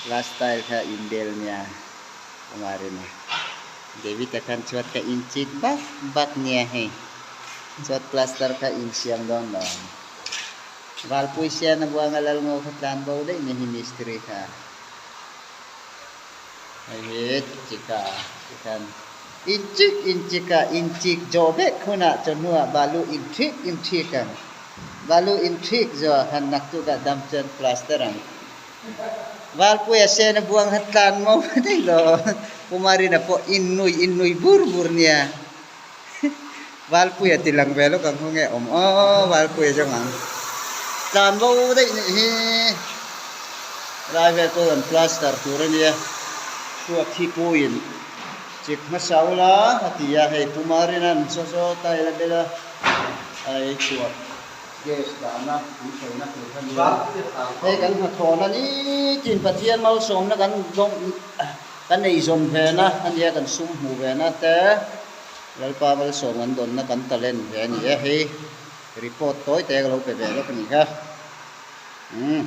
Glass tile kha inbel nia Kumarina David-a khan chhuat kha inchik bak bak nia hei chhuat plaster kha insiam dawn lo ang. Valpui siana buanga Lalngo kha tlan bo daih ni hi mistiri kha. Hei hi chika tikhan inchik inchika inchik zawh vek hunah chawhnuah balu inthik inthik ang. Balu inthik zawh han naktukah dam chuan plaster ang. Valpuia sena buang kha tlan mo daih lo. Pumarina pawh innui innui bur bur nia. Valpuia ti lang ve lawk ang khaw nge awm aw Valpuia zawng ang. Tlan bo daih nih hi. Lai vel pawh rawn plaster tur a nia. Chhuak hi puiin chik hmasa ula a ti a, hei Pumarina'n saw saw tile a bel a, ai chhuak. Gas dahna an sawina tur kha nia. Hei kan hnathawhna nitin Pathian malsawmna kan kan eizawm ve na a nia kan sum hmuh ve na te Lalpa malsawm kan dawnna kan talent ve a ni e. Hei report tawi te ka lo pe ve lawk a ni kha. Umm.